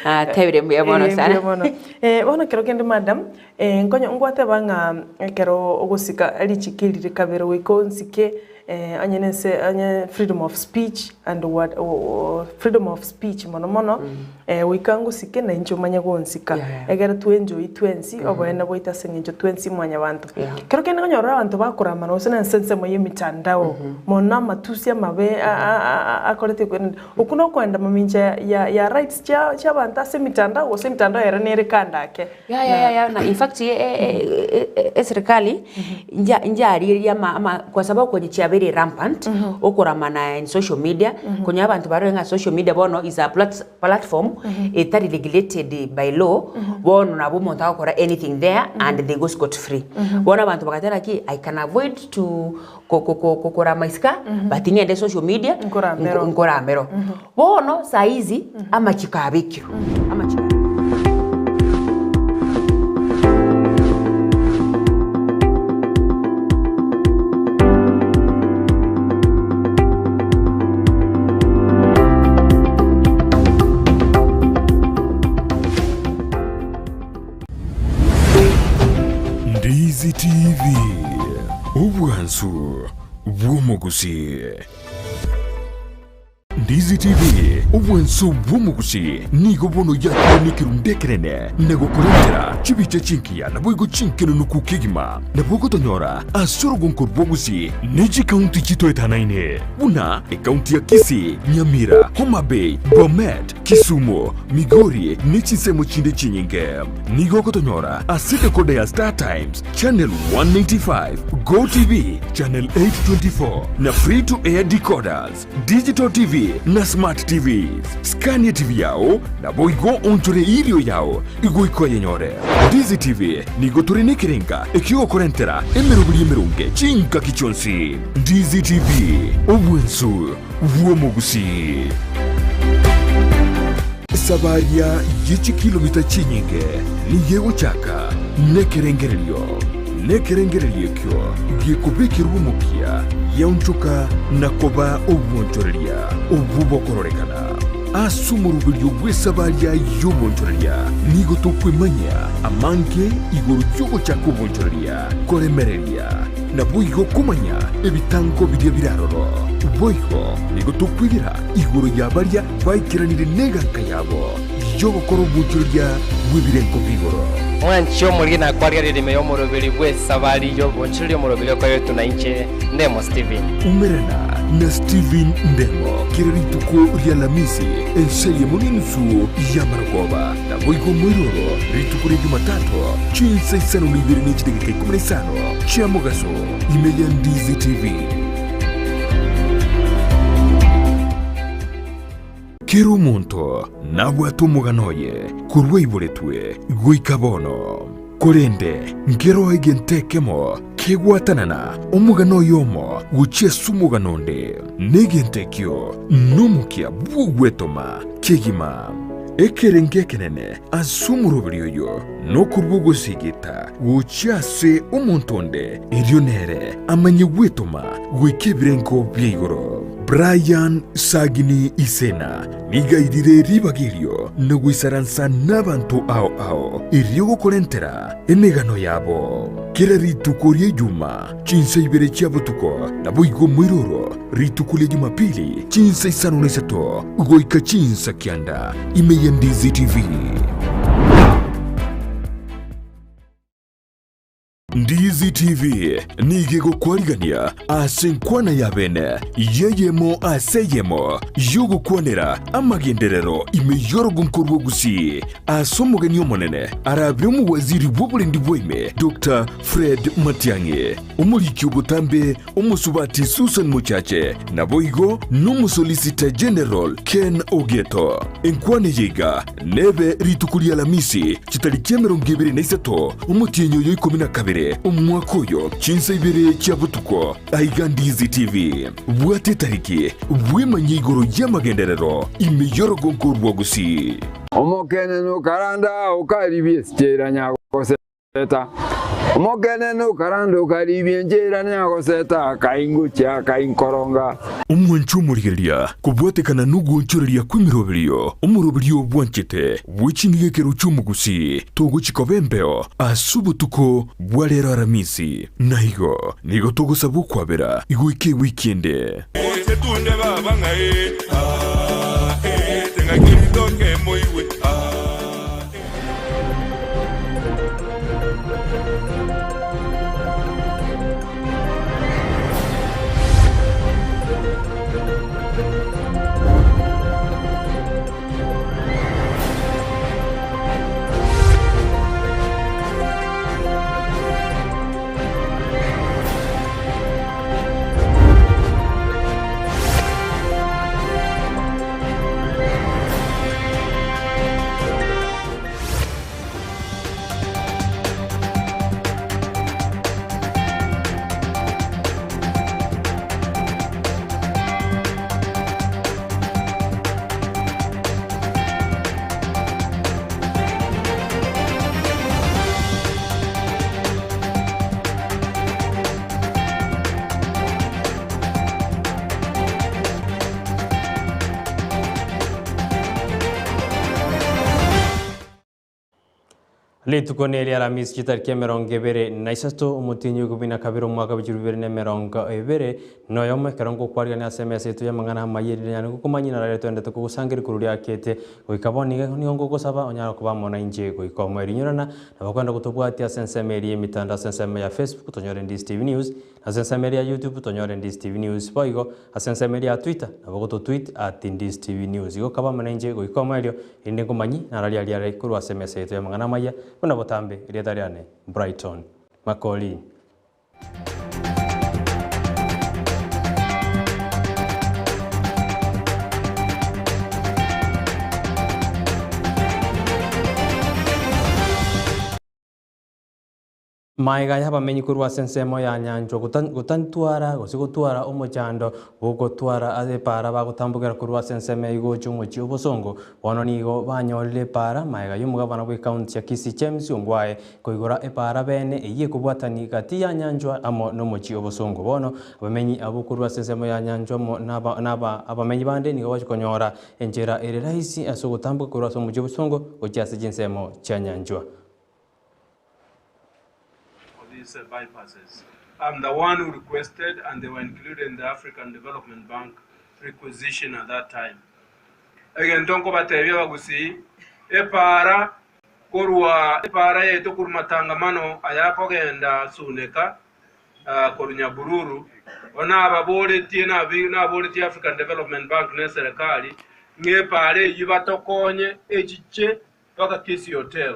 Natebire mbuya mono Eh, sana. mbuya mono. Eh, bono ekero kende madam, eh, nkonye ngwateba ng'a ekero ogosika richiko eri rikabere goika onsike eh, onye nense onye freedom of speech and what freedom of speech mono mono, eh, goika ngosike na inche omanye gonsika. Yeah, yeah. Egere twenjoyi twensi oboene bwaito ase eng'encho twensi mwanyabanto. Yeah. Kero kende nkonyora ore abanto bakoramana gose na ense ensemo ya emitandao, mono amatusi amabe a- a- a- akorete kwerende. Okwo nokoenda mamincha ya ya rights chia chiabanto ase emitandao gose emitandao ere nere kando ake. Ya ya ya ya na in fact eserikali nja njarigereria ama ama kwa sababu kwenye chiabeire rampant okoramana in social media konya abanto barore ng'a social media bono is a plat platform etari regulated by law bono nabo omonto agokora anything there and they go scot free. Bono abanto bagateba naki I can avoid to ko- ko- ko- kokorama isika but ng'ende social media Nkoramero. nko- nkoramero. Bono saizi amachiko abekirwe amachiko Ndizi TV, obwansu bw'omogusii. Ndizi TV, obwansu bw'omogusii nigo bono yakire nekerundu ekenene na gokorentera chibicha chingiya naboigo chinkenenuku kegima. Nabo ogotonyora ase orogonko rw'ogusii ne chikaunti chitoetanaine buna ekaunti ya Kisii, Nyamira, Homa Bay, Bomet, Kisumu, Migori ne chinsemo chinde chinyinge. Nigo ogotonyora ase decoder ya Star Times, Channel 195, Go TV, Channel 824 na Free to Air decoders, Digital TV na Smart TVs. Scan TV yao naboigo onchore erio yao igoika oyenyore. Ndizi TV nigo tore nekerenga ekiogokorentera emeroberi emeronge chingaki chionsi. Ndizi TV, obwensu bw'omogusii. Esabaria ye chikilomita chinyinge nigo egochaka nekerengererio, nekerengererio ekio gekobekerwa omokia giaonchoka na koba obwonchoreria obwo bokororekana. Ase omoroberio bw'esabaria y'obwonchoreria nigo tokwemanyia amange igoro y'ogochaka obwonchoreria, koremereria, Naboigo komanya ebitango biria bire aroro. Boigo nigo tokwegera igoro ya baria baikeranire neganka yabo y'ogokora obwochoreria bw'ebirengo bi'igoro. Mwanche omoriri na kwarigereria ime y'omoroberi bw'esabari y'obonchoreria omoroberi okoretwe na inche, Ndemo Stephen. Umerana na Stephen Ndemo kera rituko ri'Alamisi ense eyemo n'enusu y'amarogoba. Naboigo moiroro rituko ria Jumatato chinsa isano na ibere ne chidakika ikomi na isano chia mogaso ime ya Ndizi TV. Kera omonto nabwate omogano oye korwa aiboretwe goika bono. Korende nkeroo egento ekemo kegwatanana omogano oyomo gochia ase omogano onde, na egento ekio nomokia bw'ogwetoma kegima. Ekerengo ekenene ase omoroberi oyo nokorua ogosigita gochia ase omonto onde, erio nere amanye gwetoma goika ebirengo bia igoro. Brian Sagini Isena nigo airire ribaga erio na goisaransa nabanto ao ao erio gokorentera emegano yabo. Kera rituko ria Ijuma chinsa ibere chia botuko, naboigo moiroro rituko ria Jumapili chinsa isano na isato goika chinsa kianda ime ya Ndizi TV. Ndizi TV nigo egokwarigania ase enkwana y'abene y'eyemo ase eyemo y'ogokwanera amagenderero ime y'orogonko rw'Ogusii ase omogeni omonene arabe omowaziri bw'oborendi bwaime Doctor Fred Matiang'i, omoriki obotambe Omosubati Susan Mochache, naboigo n'Omosolicitor General Ken Ogeto. Enkwana eye iga nebe rituko ri'Alamisi chitariki emerongo ebere na isato omotienyi oyo ikomi na kabere omwaka oyo chinsa ibere chia botuko aiga Ndizi TV. Bwata etariki bwemanye igoro y'amagenderero ime y'orogongo rwa Gusii. Omokenene okaranda okaribia esichera nyagoseta. Omokenene okarandoka ribia enchera neyagoseta akaingochia akainkoronga. Omwancho omorigereria kobwatekana nogoonchoreria kw'emeroberio, omoroberio bwanchete bwe chingige ekero chi'omogusi, togochi koba embeo ase obotuko bwa rero Aramisi. Na igo nigo togosaba okwabera goika ewiki ende. Etunde baba ng'a ee, ah, ee, teng'aki ritoke moigwe, ah, ee. Rituko neri Aramisi chitariki 23, omotienyi o ikomi na kabere omwaka bwe chilifu bibere na 20 noyomo, ekero ngokwarigania ase emesa yaito y'amang'ana amaya erinde nyare gokomanyia naraire twendete kogosangereria korwa riakete goika bono iga nigo ngogosaba onyare koba amo nainche goika omoerio. Inyorana nabo kwenda gotobwatia ase ensemo eria y'emetandao ase ensemo ya Facebook tonyore Ndisi TV News, Ase ensemo eria ya YouTube tonyore Ndisi TV News boigo ase ensemo eria ya Twitter nabo gototweet at Ndisi TV News. Igo kaba amo nainche goika omoerio erinde nkomanyie nararia riare korwa ase emesa yaito y'amang'ana amaya buna botambe erieta riane Brighton Makori. Magega y'abamenyi korwa ase ensemo ya nyanchwa gotantwara gose gotwara omochando bw'ogotwara epaara bagotambokera korwa ase ensemo eyio gocha omochie obosongo, bono nigo banyorire epaara magega y'omogabana bw'ecounty ya Kisii James Ongwae koigora epaara bene eyio ekobwatani gati ya nyanchwa amo nomochie obosongo. Bono abamenyi abwo korwa ase ensemo ya nyanchwa amo naba abamenyi bande nigo bagochia konyora enchera ere rahisi ase ogotamboka korwa ase omochie obosongo gochia ase chinsemo chia nyanchwa. of these bypasses. I'm the one who requested and they were included in the African Development Bank requisition at that time. Egento nkobatebia abagusii, epaara korwa epaara yaito korwa matangamano ayakogenda Suneka ah, korwa Nyabururu, bono nababoretie nabi naboretie African Development Bank na eserekari ng'a epaara eyio batokonye echiche mpaka Kisii Hotel.